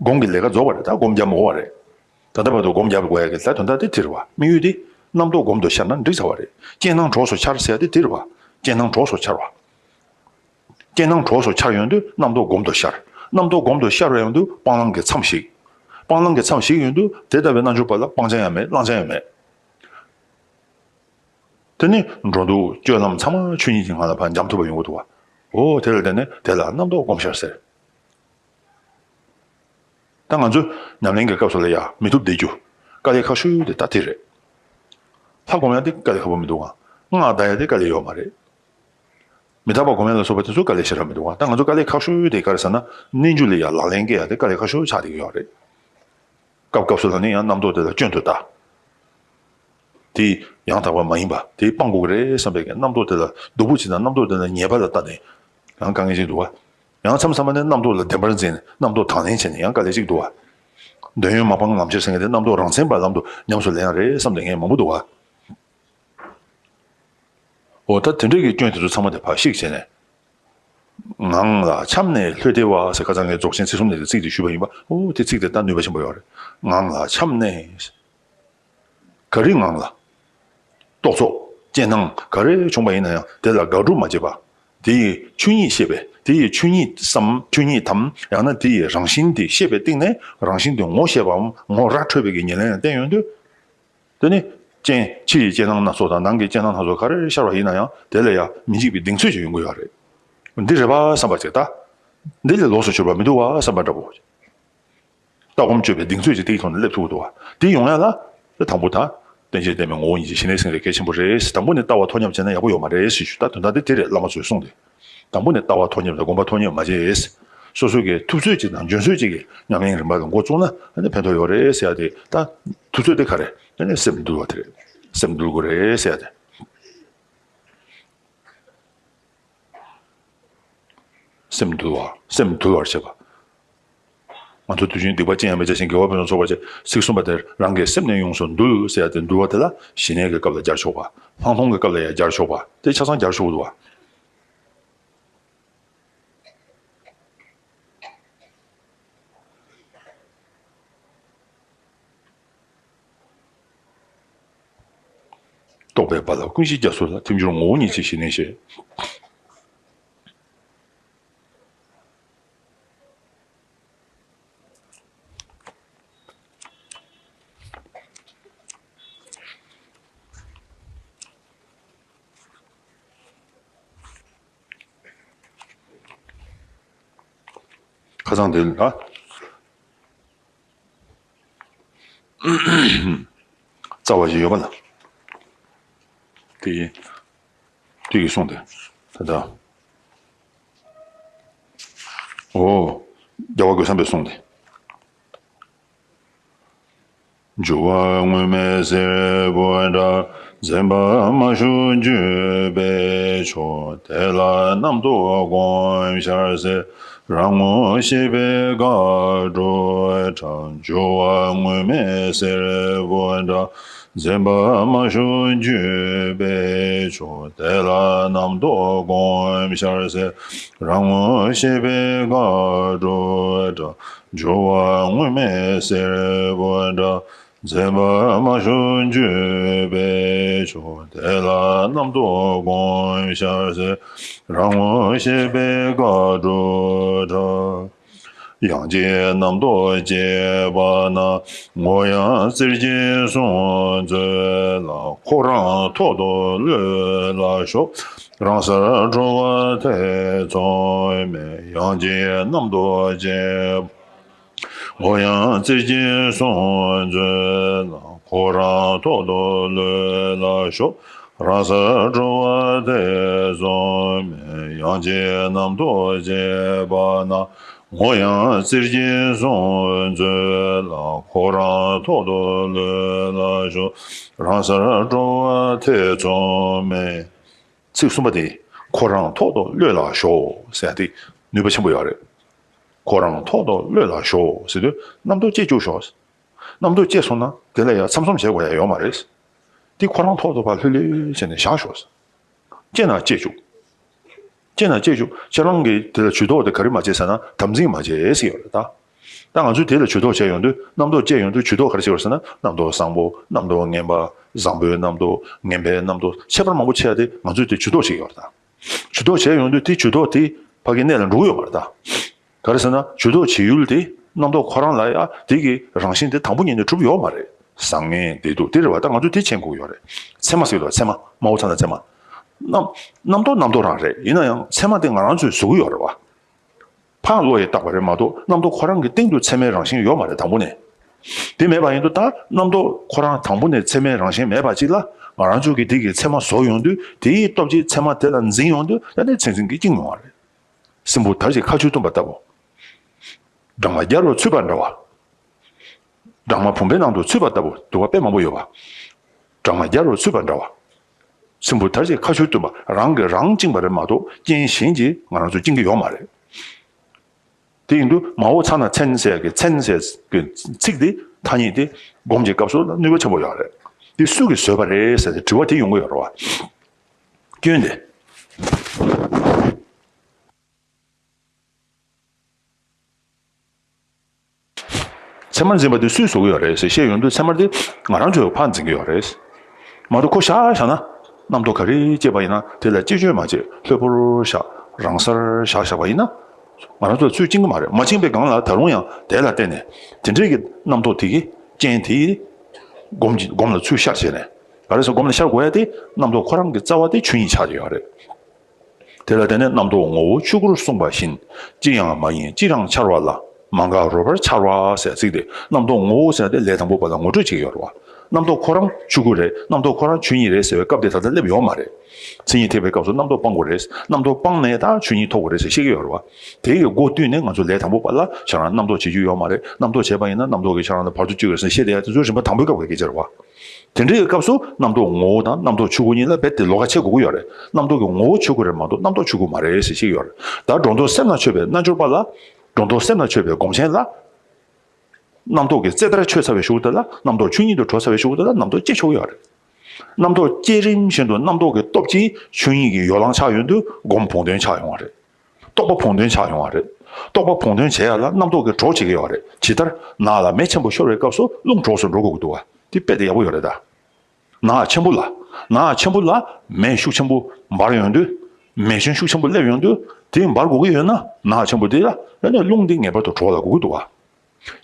སྒོམ་གྱི་ལས་ཀ་རྫོགས་པ་རེད་ད། སྒོམ་རྒྱག་མི་དགོས་པ་རེད། ད་ལྟ་བར་དུ་སྒོམ་རྒྱག་དགོས་ཡ་གི་ད་དོན་དག་དེ་དེ་རེད་བ། དམིགས་ཡུལ་དེ་རྣམ་རྟོག་སྒོམ་དུ་ཤར་ན་འགྲིག་ཚར་བ་རེད། རྐྱེན་སྣང་གྲོགས་སུ་འཆར་ཟེར་ཡ་དེ་དེ་རེད་བ། རྐྱེན་སྣང་གྲོགས་སུ་འཆར་བ། རྐྱེན་སྣང་གྲོགས་སུ་འཆར་ཡོང་དུས་རྣམ་རྟོག་སྒོམ་དུ་ཤར། རྣམ་རྟོག་སྒོམ་དུ་ཤར་བ་ཡོང་དུས་སྤང་བླང་གི་མཚམས་ཞིག་སྤང་བླང་གི་མཚམས་ཞིག་ཡོང་དུས་དེ་ལྟ་བུའི་རྣལ་འབྱོར་པ་ལ་སྤང་བྱ་ཡང་མེད། བླང་བྱ་ཡང་མེད། དེ་ནི་འགྲོ་འདུག་སྤྱོད་ལམ་ཚང་མ་ཆོས་ཉིད་ཀྱི་ངང་ལ་ཕར་འབྱམས་ཐུབ་པ་ཡོང་གི་འདུག་བ། འོ་དེ་ལ་བརྟེན་ནས་དེ་ལ་རྣམ་རྟོག་སྒོམ་ཤར་ཟེར། ད་ང་ཚོས་ཉམས་ལེན་གྱི་སྐབས་སུ་ལ་ཡ་མི་ཐུབ་བསྡད་རྒྱུ། དཀའ་ལས་ཁག་ཤོས་དེ་ད་དེ་རེད། ལྷ་སྒོམ་ཡ་དེ་དཀའ་ལས་ཁག་པོ་མི་འདུག་ག་སྔགས་བཟླ་ཡ་དེ་དཀའ་ལས་ཡོད་མ་རེད། མི་རྟག་པ་སྒོམ་ཡ་ལ་སོགས་པ་དེ་ཚོ་དཀའ་ལས་ཞེ་དྲག་མི་འདུག་ག་ད་ང་ཚོ་དཀའ་ལས་ཁག་ཤོས་དེ་ག་རེ་ཟེར་ན་རྣལ་འབྱོར་ལ་ཡ་ལག་ལེན་འཁེལ་ཡ་དེ་དཀའ་ལས་ཁག་ཤོས་ཆགས་བསྡད་ཀྱི་ཡོད་རེད། སྐབས་སྐབས་སུ་ལ་ནི་ཡང་རྣམ་རྟོག་དེ་ལ་སྐྱོན་དུ་ལྟ། དེ་ཡང་དག་པ་མ་ཡིན་པ་དེ་སྤང་དགོས་ཀྱི་རེད་བསམ་པའི་རྣམ་རྟོག་དེ་ལ་སྡུག་པོ་བྱེད་ན་རྣམ་རྟོག་དེ་ལ་ཉེས་པ་ལ་ལྟ་ནས་ཡང་དཀའ་ངལ་ཅིག་འདུག་བ། ཡང་མཚམས་མཚམས་ནས་རྣམ་རྟོག་ལ་བདེན་པར་འཛིན་རྣམ་རྟོག་དང་ལེན་བྱས་ནས་ཡང་དཀའ་ལས་ཅིག་འདུག་བ། འདོད་ཡོན་མ་སྤངས་ལམ་ཁྱེར་ཟེར་མཁན་དེ་རྣམ་རྟོག་རང་མཚན་པ་ལམ་དུ་ཉམས་སུ་ལེན་ཡ་རེད་བསམ་བསྡད་མཁན་མང་པོ་འདུག་བ། འོ་ད་དེ་འདྲ་གི་སྐྱོན་དེ་ཚོ་ཚང་མ་དེ་ཕར་བཤིག་བྱས་ནས། ངང་ལ་འཁྱམས་ནས་ལྷོད་བདེ་བ་ཟེར་ཁ་སང་ངས་རྫོགས་ཆེན་ཚིག་གསུམ་ནས་ཚིག་དེ་ཞུས་པ་ཡིན་པ། འོ་དེ་ཚིག་དེ་ད་ནུས་པ་ཆེན་པོ་ཡོད་རེད། ངང་ལ་འཁྱམས་ནས། ག་རེ་ངང་ལ། རྟོག་ཚོགས་རྐྱེན་སྣང་ག་རེ་བྱུང་བ་ཡིན་ན་ཡང་དེ་ལ་དགག་སྒྲུབ་མ་བྱེད་པ། དེ་ཡི་ཆོས་ཉིད་ཤེས་པས་དེ་ཡི་ཆོས་ཉིད་སམ་ཆོས་ཉིད་དམ་ཡང་ན་དེ་ཡི་རང་བཞིན་དེ་ཤེས་པའི་སྟེང་ནས་རང་བཞིན་དེ་ངོ་ཤེས་པའམ་ངོ་ར་འཕྲོད་པའི་གི་ཉེར་ལེན་ལ་བརྟེན་ཡོང་དུས། དེ་ནི་རྐྱེན་ཕྱི་ཡི་རྐྱེན་སྣང་སྣ་ཚོགས་དང་ནང་གི་རྐྱེན་སྣང་སྣ་ཚོགས་ག་རེ་ཤར་བ་ཡིན་ན་ཡང་དེ་ལ་ཡང་མི་འཇིགས་པའི་གདེང་ཚོད་ཅིག་ཡོང་གི་ཡོད་རེད། འདི་རེད་པ་བསམ་པ་ཅིག་ད། འདི་ལས་ལོགས་སུ་གྱུར་པ་མི་འདུག་བ་བསམ་པ་འདྲ་པོ། ལྟ་སྒོམ་སྤྱོད་པའི་གདེང་ཚོད་ཅིག་དེའི་ཐོག་ནས་སླེབས་ཐུབ་ཀྱི་འདུག་བ། དེ་ཡོང་ཡ་ལ། དེ་དང་པོ་ད། རྟེན་ཅིང་བརྟེན་པའི་ངོ་བོ་ཉིད་ཀྱི་ཞི་གནས་སེམས་རེ་གལ་ཆེན་པོ་རེད། དང་པོ་ནས་ལྟ་བ་ཐོག་མཉམ་བྱས་ན་ཡག་པོ་ཡོད་མ་རེད་ཞེས་ཞུ། ད་དོན་དག་དེ་དེ་རེད། བླ་མ་ཚོས་གསུངས་ཏེ། དང་པོ་ནས་ལྟ་བ་ཐོག་མཉམ་དང་སྒོམ་པ་ཐོག་མཉམ་མ་བྱས། སོ་སོ་གི་ཐུབ་ཚོད་ཅིག་དང་འཇོན་ཚོད་ཅིག་གི་ཉམས་ལེན་རིམ་པ་ལ་འགོ་བཙུགས་ན་ཨ་ནི་ཕན་ཐོགས་ཡོད་རེད་ཟེར་ཡ་དེ། ད་ཐུབ་ཚོད་དེ་ག་རེ། ཨ་ནི་སེམས་འདུལ་བ་དེ་རེད། སེམས་འདུལ་དགོས་རེད་ཟེར་ཡ་དེ། སེམས་འདུལ་བ། སེམས་འདུལ་བར་བྱེད་པ། ང་ཚོ་དུས་རྒྱུན་སྡིག་པ་ཅི་ཡང་མི་བྱ་ཞིང་། དགེ་བ་ཕུན་སུམ་ཚོགས་པར་བྱེད། ཚིག་གསུམ་པ་དེ། རང་གི་སེམས་ནི་ཡོངས་སུ་འདུལ་ཟེར་ཡ་དེ། འདུལ་བ་དེ་ལ་ཞི་གནས་ཀྱི་སྐབས་ལ་སྦྱར་ཆོག་པ། ལྷག་མཐོང་གི་སྐབས་ལ་ཡང་སྦྱར་ཆོག་པ། དེ་ཆ་ཚང་སྦྱར་ཆོག་གི་འདུག་བ། རྟོག་པའི་རྦ་རླབས་ཀུན་གཞི་རྒྱ་མཚོ་ལ། ཐིམ་སྦྱོར་ངོ་བོ་ཉིད་ཀྱི་ཞི་གནས་ཞེས། ཁ་སང་དེ་ལ། རྩ་བ་ཞིག་ཡོད་པ་ལ། དེ་ཡིན། དེ་ཡིས་གསུངས་ཏེ། ད་ལྟ། འོ། རྒྱལ་བ་རྒོད་ཚང་པས་གསུངས་ཏེ། སྦྱོར་བ་དངོས་མེད་སྲིན་པོ་འདྲ། འཛིན་པ་མ་ཞུགས་འགྱུར་བས་ཆོག་དེ་ལ་རྣམ་རྟོག་གོམས་ཤར་ཟེར། རང་ངོ་ཤེས་པས་དགག་སྒྲུབ་བྲལ། སྦྱོར་བ་དངོས་མེད་སྲིན་པོ་འདྲ། འཛིན་པ་མ་ཞུགས་འགྱུར་བས་ཆོག་དེ་ལ་རྣམ་རྟོག་གོམས་ཤར་ཟེར། རང་ངོ་ཤེས་པས་དགག་སྒྲུབ་བྲལ། སྦྱོར་བ་དངོས་མེད་སྲིན་པོ་འདྲ། འཛིན་པ་མ་ཞུགས་འགྱུར་བས་ཆོག་དེ་ལ་རྣམ་རྟོག་གོམས་ཤར་ཟེར། རང་ངོ་ཤེས་པས་དགག་སྒྲུབ་བྲལ། ཡང་ཅིན་རྣམ་རྟོག་སྐྱེས་པ་ན། ངོ་ཡང་རྩིར་གྱིས་སོང་མཛོད་ལ། ཁོ་རང་ཐོག་ཏུ་གློད་ལ་ཞོག་རང་སར་གྲོལ་བ་ཐེ་ཚོམ་མེད། ཡང་ཅིན་རྣམ་རྟོག་སྐྱེས། ངོ་ཡང་རྩིར་གྱིས་སོང་མཛོད་ལ། ཁོ་རང་ཐོག་ཏུ་གློད་ལ་ཞོག་རང་སར་གྲོལ་བ་ཐེ་ཚོམ་མེད། ཡང་ཅིན་རྣམ་རྟོག་སྐྱེས་པ་ན། ངོ་ཡང་རྩིར་གྱིས་སོང་མཛོད་ལ། ཁོ་རང་ཐོག་ཏུ་གློད་ལ་ཞོག་རང་སར་གྲོལ་བ་ཐེ་ཚོམ་མེད། ཚིག་གསུམ་པ་དེ། ཁོ་རང་ཐོག་ཏུ་གློད་ལ་ཞོག་ཟེར་ཡ་དེ་ནུས་པ་ཆེན་པོ་ཡོད་རེད། ཁོ་རང་ཐོག་ཏུ་གློད་ལ་ཞོག་ཟེར་དུས་རྣམ་རྟོག་སྐྱེ་བཅུག་ཞོག་རྣམ་རྟོག་སྐྱེས་སོང་ན་དེ་ལ་ཡང་ཚམ་ཚོམ་བྱེད་དགོས་ཡ་ཡོད་མ་རེད། དེ་ཁོ་རང་ཐོག་ཏུ་ཕར་ལྷོད་ལྷོད་བྱས་ནས་བཞག་ཞོག་སྐྱེས་ན་སྐྱེ་བཅུག་སྐྱེས་ན་སྐྱེ་བཅུག་ཁྱེད་རང་གིས་དེ་ལ་ཇུས་གཏོགས་དེ་ག་རེ་མ་བྱེད་ཟེར་ན། དམ་འཛིན་མ་བྱེད་ཟེར་ཡོད་རེད་ད། ད་ང་ཚོས་དེ་ལ་ཇུས་གཏོགས་བྱས་ཡོང་དུས། རྣམ་རྟོག་སྐྱེས་ཡོང་དུས་ཇུས་གཏོགས་ག་རེ་བྱེད་དགོས་ཟེར་ན། རྣམ་རྟོག་བཟང་པོ། རྣམ་རྟོག་ངན་པ། བཟང་པོའི་རྣམ་རྟོག་ངན་པའི་རྣམ་རྟོག་ཁྱད་པར་མང་པོ་ཕྱེ་ཡ་དེ་ང་ཚོས་དེ་ཇུས་གཏོགས་བྱེད་ཀྱི་ཡོད་རེད་ད། ཇུས་གཏོགས་བྱས་ཡོང་དུས་དེ་ཇུས་གཏོགས་དེ་ཕ་གིའི་གནད་ལ་འགྲོ་གི་ཡོད་མ་རེད་ད། ག་རེ་ཟེར་ན། ཇུས་གཏོགས་བྱེད་ཡུལ་དེ་རྣམ་རྟོག་ཁོ་རང་ལ་ཡ་དེ་གི་རང་བཞིན་དེ་དང་པོ་ཉིད་ནས་གྲུབ་ཡོད་མ་རེད། བཟང་ངན་བདེ་སྡུག་དེ་རེད་བ། ད་ང་ཚོས་དེ་མཁྱེན་དགོས་ཀྱི་ཡོད་རེད། ཚད་མ་ཟེར་གྱི་འདུག་ཚད་མ། མ་འོངས་ཚ་ན་ཚད་མ། རྣམ་རྣམ་རྟོག་རྣམ་རྟོག་རང་རེད། ཡིན་ན་ཡང་ཚད་མ་དེ་ང་རང་ཚོས་བཟོ་གི་ཡོད་རེད་བ། ཕར་བློ་ཡིས་བཏགས་པ་རེད་མ་གཏོགས། རྣམ་རྟོག་ཁོ་རང་གི་སྟེང་དུ་ཚད་མའི་རང་བཞིན་ཡོད་མ་རེད་དང་པོ་ནས། དེ་མེད་པ་ཡིན་དུས་ད་རྣམ་རྟོག་ཁོ་རང་དང་པོ་ནས་ཚད་མའི་རང་བཞིན་མེད་པ་ཅིག་ལ་ང་རང་ཚོ་གིས་དེ་གི་ཚད་མ་བཟོ་ཡོང་དུས། དེའི་སྟོབས་ཀྱིས་ཚད་མ་དེ་ལ་འཛིན་ཡོང་དུས། ཡང་ནས་ཚིག་འཛིན་གྱིས་བཅིངས་ཡོང་བ་རེད། སྲིན་བུ་དར་ཞིང་ཁ་ཆུ་བཏུམ་པ་ལྟ་བུ། སྦྲང་མ་རྒྱ་རུ་ཚུད་པ་འདྲ་བ། སྦྲང་མ་བུམ་པའི་ནང་དུ་ཚུད་པ་ལྟ་བུ་འདུག་པ་དཔེ་མང་པོ་ཡོད་པ། སྦྲང་མ་རྒྱ་རུ་ཚུད་པ་འདྲ་བ། སྲིན་བུ་དར་ཞིང་ཁ་ཆུ་བཏུམ་པ། རང་གིས་རང་བཅིངས་པ་རེད་མ་གཏོགས་རྐྱེན་གཞན་གྱིས་ང་རང་ཚོ་བཅིངས་ཀྱི་ཡོད་མ་རེད། དེ་ཡིན་དུས་མ་འོངས་ཚ་ན་ཚན་ཟེར་གྱི་ཚན་ཟེར་གྱི་ཚིག་དེ། ཐ་སྙད་དེ་སྒོམ་གྱི་སྐབས་སུ་ནུས་པ་ཆེན་པོ་ཡོད་རེད། དེ་སུ་གིས་བཟོས་པ་རེད་ཟེར་ཏེ་དྲི་བ་དེ་ཡོང་གི་ཡོད་རེད་བ། སྐྱོན་དེ། ཚད་མར་འཛིན་པ་དེ་སུས་བཟོ་གི་ཡོད་རེད་ཟེར་བཤད་ཡོང་དུས། ཚད་མར་དེ་ང་རང་ཚོས་ཕར་འཛིན་གྱི་ཡོད་རེད། མ་གཏོགས་ཁོ་བཞག་བཞག་ན། རྣམ་རྟོག་ག་རེ་སྐྱེས་པ་ཡིན་ན་དེ་ལ་ཅི་བཅོས་མ་བྱེད། ལྷོད་པོར་བཞག་རང་སར་བཞག་བཞག་པ་ཡིན་ན། ང་རང་ཚོ་ལ་ཚུར་བཅིངས་ཀྱི་མ་རེད། མ་བཅིངས་པའི་སྒང་ལ་ད་རུང་ཡང་དེ་ལ་བརྟེན་ནས་དེ་འདྲའི་གི་རྣམ་རྟོག་དེ་གི་རྐྱེན་དེ་སྒོམ་གྱི་སྒོམ་ལ་ཚུར་ཤར་བྱས་ནས། ག་རེ་ཟེར། སྒོམ་ལ་ཤར་དགོས་ཡ་དེ་རྣམ་རྟོག་ཁོ་རང་གི་རྩ་བ་དེ་ཆོས་ཉིད་ཆགས་ཀྱི་ཡོད་རེད། དེ་ལ་བརྟེན་ནས་རྣམ་རྟོག་ངོ་བོ་ཆོས་སྐུར་གསུངས་པ་བཞིན། ཅི་ཡང་མ་ཡིན་ཅི་རང་འཆར་བ་ལ། མ་འགགས་རོལ་པར་འཆར་བ་ཟེར་ཚིག་དེ། རྣམ་རྟོག་ངོ་བོ་ཟེར་དེ་ལས་དང་པོ་པ་ལ་ངོ་སྤྲོད་བྱེད་ཀྱི་ཡོད་རེད་བ། རྣམ་རྟོག་ཁོ་རང་ཆོས་སྐུ་རེད། རྣམ་རྟོག་ཁོ་རང་ཆོས་ཉིད་རེད་ཟེར་བའི་སྐབས་དེ་ད་ལྟ་སླེབས་ཡོད་མ་རེད། མཚན་ཉིད་ཐེག་པའི་སྐབས་སུ་རྣམ་རྟོག་སྤང་དགོས་རེད། རྣམ་རྟོག་སྤངས་ནས་ད་ཆོས་ཉིད་ཐོབ་དགོས་རེད་ཟེར་བཤད་ཀྱི་ཡོད་རེད་བ། དེ་ཡི་སྒོ་བསྟུན་ནས་ང་ཚོ་ལས་དང་པོ་པ་ལ་ཁྱེད་རང་རྣམ་རྟོག་བྱེད་རྒྱུ་ཡོད་མ་རེད། རྣམ་རྟོག་བྱས་པ་ཡིན་ན་རྣམ་རྟོག་གིས་ཁྱེད་རང་ལ་བར་དུ་གཅོད་ཀྱི་རེད་ཟེར་བཤད་བསྡད་ཡ་དེ་ཚོ་རིམ་པ་དང་པོའི་སྐབས་ཀྱི་སྐད་ཆ་རེད་བ། དེ་འདྲའི་སྐབས་སུ་རྣམ་རྟོག་ངོ་བོ་དང་རྣམ་རྟོག་ཆོས་སྐུ་གཉིས་ལ་རྦད་དེ་ལོགས་ཀ་ཕྱེ་དགོས་ཀྱི་ཡོད་རེད། རྣམ་རྟོག་གི་ངོ་བོ་ཆོས་སྐུ་རེད་མ་གཏོགས་རྣམ་རྟོག་ཆོས་སྐུ་མ་རེད་ཟེར་བཤད་ཀྱི་ཡོད་རེད། ད་སྒྲོ་འདོགས་སེམས་ལ་ཆོད་པའི་རྣལ་འབྱོར་པ་ལ། སྒྲོ་འདོགས་སེམས་ལ་ཆོད་པའི་སྒོམ་ཆེན་ལ། རྣམ་རྟོག་གི་རྩེ་ལྟར་ཆོད་ཚར་བའི་གཞུག་དེ་ལ་རྣམ་རྟོག་ཆོས་ཉིད་དུ་གྲོལ་ཚར་བའི་གཞུག་དེ་ལ་རྣམ་རྟོག་སྐྱེ་ཆོག་ཡོད་རེད། རྣམ་རྟོག་སྐྱེ་རིམ་བཞིན་དུ་རྣམ་རྟོག་གི་སྟོབས་ཀྱིས་ཆོས་ཉིད་ཀྱི་ཡོ་ལང་ཆགས་ཡོང་དུས་སྒོམ་བོགས་འདོན་ཆགས་ཡོང་བ་རེད། རྟོག་པ་བོགས་འདོན་ཆགས་ཡོང་བ་རེད། རྟོག་པ་བོགས་འདོན་བྱེད་ཡ་ལ་རྣམ་རྟོག་གི་གྲོགས་བྱེད་ཀྱི་ཡོད་རེད། ཇི་ལྟར་ནགས་ལ་མེ་ཆེན་པོ་ཤོར་བའི་སྐབས་སུ་རླུང་གྲོགས་སུ་འགྲོ་དགོས་ཀྱི་འདུག་བ། དེ་དཔེ་དེ་ཡག་པོ་ཡོད་རེད་ད། ནགས་ཆེན་པོ་ལ། ནགས་ཆེན་པོ་ལ་མེ་ཤུགས་ཆེན་པོ་འབར་ཡོང་དུས། མེ་ཤུན་ཤུགས་ཆེན་པོ་སླེབས་ཡོང་དུས་དེ་འབར་དགོས་ཀྱི་ཡོད་ན་ནགས་ཆེན་པོ་དེ་ལ་ཨ་ནི་རླུང་དེ་ངེས་པར་དུ་གྲོགས་ལ་དགོས་ཀྱི་འདུག་བ།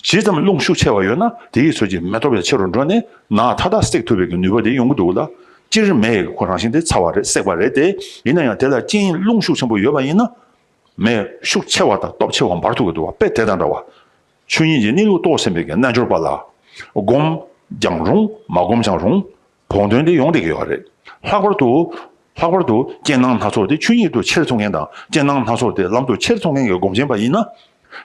ཇི་ཙམ་རླུང་ཤུགས་ཆེ་བ་ཡོད་ན་དེའི་ཚོད་ཀྱིས་མེ་སྟོབས་ཡང་ཆེ་རུ་འགྲོ་ནས་ནགས་མཐའ་དག་བསྲེག་ཐུབ་པའི་གི་ནུས་པ་དེ་ཡོང་གི་འདུག་ལ། སྤྱིར་མེ་ཡི་ཁོ་རང་བཞིན་དེ་ཚ་བ་རེད། བསྲེག་པ་རེད་དེ། ཡིན་ན་ཡང་དེ་ལ་རྐྱེན་རླུང་ཤུགས་ཆེན་པོ་ཡོད་པ་ཡིན་ན། མེ་ཤུགས་ཆེ་བ་དང་སྟོབས་ཆེ་བ་འབར་ཐུབ་ཀྱི་འདུག་བ། དཔེ་དེ་དང་འདྲ་བ། ཆོས་ཉིད་ཀྱི་གནས་ལུགས་རྟོགས་ཟིན་པའི་གི་རྣལ་འབྱོར་པ་ལ། སྒོམ་ཀྱང་རུང་མ་སྒོམ་ཀྱང་རུང་། བོགས་འདོན་དེ་ཡོང་བསྡད་ཀྱི་ཡོད་རེད། ལྷག་པར་དུ། ལྷག་པར་དུ་རྐྱེན་སྣང་སྣ་ཚོགས་དེ་ཆོས་ཉིད་དུ་ཁྱེར་ཚུགས་མཁན་དང་རྐྱེན་སྣང་སྣ་ཚོགས་དེ་ལམ་དུ་ཁྱེར་ཚུགས་མཁན་གྱི་སྒོམ་ཆེན་པ་ཡིན་ན།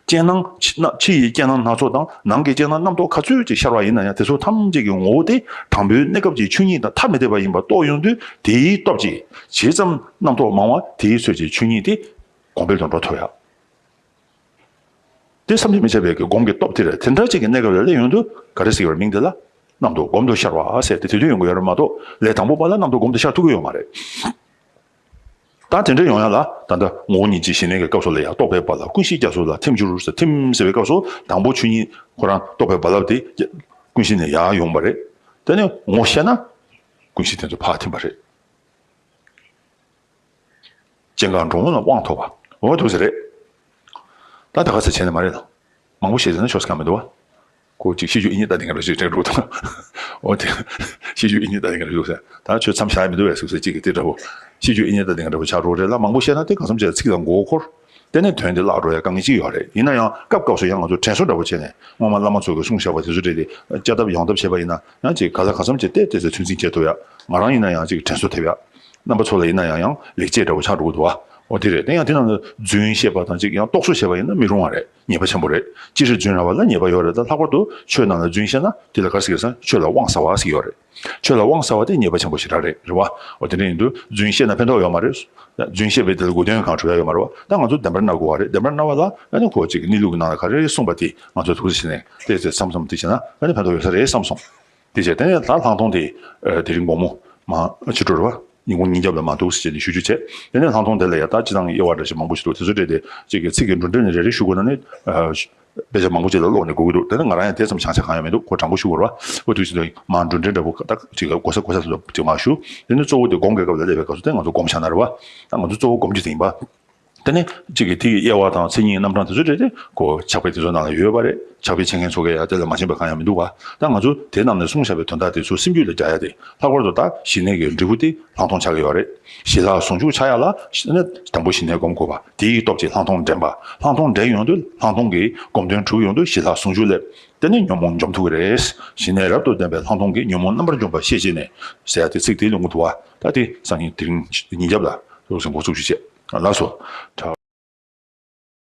རྐྱེན་སྣང་ཕྱི་ཕྱི་ཡི་རྐྱེན་སྣང་སྣ་ཚོགས་དང་ནང་གི་རྐྱེན་སྣང་རྣམ་རྟོག་ག་ཚོད་ཅིག་ཤར་བ་ཡིན་ན་ཡང་དེ་ཚོ་ཐམས་ཅད་ཀྱི་ངོ་བོ་དེ་དང་པོའི་གནས་སྐབས་ཀྱི་ཆོས་ཉིད་དང་ཐ་མི་དད་པ་ཡིན་པ་རྟོགས་ཡོང་དུས་དེའི་སྟོབས་ཀྱིས་ཇི་ཙམ་རྣམ་རྟོག་མང་བ་དེའི་ཚོད་ཀྱིས་ཆོས་ཉིད་དེ་གོང་འཕེལ་དུ་འགྲོ་ཐུབ་ཡ། དེ་བསམ་གྱིས་མི་ཁྱབ་པའི་གི་སྒོམ་གྱི་སྟོབས་དེ་རེད། དེ་འདྲ་ཅིག་གི་གནས་སྐབས་ལ་སླེབས་ཡོང་དུས་ག་རེ་ཟེར་གྱི་ཡོད་རེད། མིང་དེ་ལ་རྣམ་རྟོག་སྒོམ་དུ་ཤར་བ་ཟེར་ཏེ་དེ་དུས་ཡོང་གི་ཡོད་རེད་མ་གཏོགས་ལས་དང་པོ་པ་ལ་རྣམ་རྟོག་སྒོམ་དུ་ཤར་ཐུབ་ཀྱི་ཡོད་མ་རེད། ད་དེ་འདྲ་ཡོང་ཡ་ལ་ད་ལྟ་ངོ་བོ་ཉིད་ཀྱི་ཞི་གནས་ཀྱི་སྐབས་སུ་ལ་ཡང་རྟོག་པའི་རྦ་རླབས་ཀུན་གཞི་རྒྱ་མཚོ་ལ་ཐིམ་གྱུར་ཟེར། ཐིམ་ཟེར་བའི་སྐབས་སུ་དང་པོ་ཆོས་ཉིད་ཁོ་རང་རྟོག་པའི་རྦ་རླབས་དེ་ཀུན་གཞི་ནས་ཡར་ཡོང་བ་རེད། དེ་ནས་ངོ་ཤེས་ན་ཀུན་གཞི་དེ་ཚོ་ཕར་ཐིམ་པ་རེད། སྐྱེ་འགག་འགྲོ་འོང་ལ་དབང་ཐོབ་པ། འོ་འདུག་ཟེར་རེད། ད་ད་ག་ཚོད་བྱས་ནས་མ་རེད་ལ། མང་པོ་བཤད་ཟེར་ན་ཆོག་ས་གང་མི་འདུག་བ། ཁོ་ཅིག་ཤེས་རྒྱུ་ཨེ་རྙེད་ལྟ་དེ་འདྲ་ཞིག་དྲན་འགྲོ་དང་། འོ་དེ། ཤེས་རྒྱུ་ཨེ་རྙེད་ལྟ་དེ་འདྲ་ཞིག་ཟེར། ད་ཆོས་མཚམས་བཞག་ཡ་མི་འདུག་བས་ཟེར་ཟེར་ཅིག་གི་དེ་འདྲ་བོ། ཤེས་རྒྱུ་ཨེ་རྙེད་ལྟ་དེ་འདྲ་བོ་ཆགས་འགྲོ་རེད་ལ། མང་པོ་བཤད་ན་དེ་གང་འཚམ་བྱས་ཚིག་ལ་མགོ་བོ་འཁོར། དེ་ནས་དོན་དེ་བརླག་འགྲོ་ཡ་དཀའ་ངལ་ཅིག་ཡོད་རེད། ཡིན་ན་ཡང་སྐབས་སྐབས་སུ་ཡང་ང་ཚོ་དྲན་གསོ་འདྲ་བོ་བྱས་ནས་སྔོན་མ་བླ་མ་ཚོ་གིས་གསུངས་བཞག་པ་དེ་ཚོ་འདྲ་དེ་བསྐྱར་ལྡབ་ཡང་ལྡབ་བྱས་པ་ཡིན་ན་ཡང་ཅིག་ག་ལ་གང་འཚམ་བྱས་ཏེ་དེ་ཚོ་ཚོད་འཛིན་བྱེད་ཐུབ་ཡ། ང་རང་ཡིན་ན་ཡང་ཅིག་དྲན་གསོ་ཐེབས་ཡ། རྣམ་པ་ཚོ་ལ་ཡིན་ན་ཡང་ཡང་ལེགས་སྐྱེས་འདྲ་བོ་ཆགས་འགྲོ་གི་འདུག་བ། འོ་དེ་རེད། དེ་ཡང་དེ་ནང་ལ་རྫུན་བཤད་པ་དང་ཅིག་ཡང་རྟོག་བཟོ་བྱས་པ་ཡིན་ན་མི་རུང་བ་རེད། ཉེས་པ་ཆེན་པོ་རེད། སྤྱིར་རྫུན་ར་བ་ལ་ཉེས་པ་ཡོད་རེད། ད་ལྷག་པར་དུ་ཆོས་ནང་ལ་རྫུན་བཤད་ན་དེ་ལ་ག་རེ་ཟེར་གི་ཟེར་ན་ཆོས་ལ་དབང་ཟ་བ་ཟེར་གི་ཡོད་རེད། ཆོས་ལ་དབང་ཟ་བ་དེ་ཉེས་པ་ཆེན་པོ་ཞེ་དྲག་རེད། རེད་བ། འོ་དེ་འདྲ་ཡིན་དུས་རྫུན་བཤད་ན་ཕན་ཐོགས་ཡོད་མ་རེད། རྫུན་བཤད་པའི་དེ་ལ་གོ་དོན་གང་གྲུབ་ཡ་ཡོད་མ་རེད་བ། ད་ང་ཚོ་བདེན་པར་སྨྲ་དགོས་བ་རེད། བདེན་པར་སྨྲ་བ་ལ་ཨ་ནི་ཁོ་ཅིག་གནས་ལུགས་ཀྱི་ནང་ལ་ག་རེ་གསུངས་པ་དེ་ང་ཚོས་ཐུགས་སུ་བཞེས་ནས་དེ་ཚོས་མཚམས་མཚམས་དེ་བྱས་ན་ཨ་ནི་ཕན་ཐོགས་ཡོད་ས་རེད་བསམ་སོང་། དེ་བྱས་དེ་ནས་ད་ལྷག་མཐོང་དེ་དེ་རིང་དགོང་མོ་མ་ཕྱི་དྲོ་རེད་བ། ཉིན་གུང་ཉིན་རྒྱབ་ལ་མ་འདུག་ཟེར་ནས་ཞུ་རྒྱུ་བྱས། དེ་ནས་ལྷག་མཐོང་དེ་ལ་ཡ་ད་སྤྱི་བཏང་དབྱེ་བ་འདྲ་ཞིག་མང་པོ་ཞིག་འདུག་དེ་ཚོ་སྤྲད་དེ་ཅིག་གི་ཚིག་གི་འགྲོ་གྲོན་ནི་རེ་རེ་ཞུ་དགོས་ན་ནི་དཔེ་ཆ་མང་པོ་ཅིག་ལ་ཀློག་ནས་དགོས་ཀྱི་འདུག་དེ་ནི་ང་རང་ཡང་དེ་ཙམ་བྱང་ཆ་གང་ཡང་མི་འདུག་ཁོ་དྲང་པོ་ཞུ་དགོས་རེད་བ། འོ་དུས་ཚོད་དུ་མ་འགྲོ་གྲོན་འདྲ་པོ་ད་ཅིག་གོ་ས་གོ་ས་ཚོ་ཅིག་མ་ཞུ། དེ་ནི་གཙོ་བོ་དེ་སྒོམ་གྱི་སྐབས་ལ་སླེབས་པའི་སྐབས་སུ་དེ་ང་ཚོ་སྒོམ་བྱ་ན་རེད་བ། ད་ང་ཚོ་གཙོ་བོ་སྒོམ་རྒྱུ་དེ་ཡིན་པ། དེ་ནས་གཅིག་གིས་དེ་ཡི་དབྱེ་བ་དང་མཚན་ཉིད་རྣམ་གྲངས་དེ་ཚོ་སྤྲད་དེ་ཁོ་ཕྱག་དཔེ་དེ་ཚོ་ནང་ལ་ཡོད་པ་རེད། ཕྱག་དཔེ་མཁྱེན་མཁན་ཚོ་གས་ཡང་དེ་ལ་མ་མཁྱེན་པ་གང་ཡང་མི་འདུག་བ། ད་ང་ཚོ་དེ་རྣམས་ནས་གསུངས་བཞག་པའི་དོན་དག་དེ་ཚོ་སེམས་རྒྱུད་ལ་རྒྱག་ཡ་དེ་ལྷག་པར་དུ་ད་ཞི་གནས་ཀྱི་འབྲས་བུ་དེ་ལྷག་མཐོང་ཆགས་ཀྱི་ཡོད་རེད། ཞི་ལྷག་ཟུང་འཇུག་ཆགས་ཡ་ལ་ནི་དང་པོ་ཞི་གནས་སྒོམ་དགོས་པ། དེ་ཡི་སྟོབས་ཀྱིས་ལྷག་མཐོང་འདྲེན་པ། ལྷག་མཐོང་འདྲེན་ཡོང་དུས་ལྷག་མཐོང་གི་སྒོམ་དོན་གྲུབ་ཡོང་དུས་ཞི་ལྷག་ཟུང་འཇུག་སླེབས། དེ་ནས་ཉོན་མོངས་འཇོམས་ཐུབ་ཀྱི་རེད། ཞི་གནས་རབ་ཏུ་ལྡན་པའི་ལྷག་མཐོང་གིས་ཉོན་མོངས་རྣམ་པར་འཇོམས་པ་ཤེས་བྱས་ནས་ཟེར་ཡ་དེ་ཚིག་དེའི་ལུང་གི་འདུག་བ། ད་དེ་སང་ཉིན་དེ་རིང་ཉིན་རྒྱབ་ལ་རོགས་ཟིན་འགོ་ཚུགས་ཞུ་བྱས། ལགས་སོ།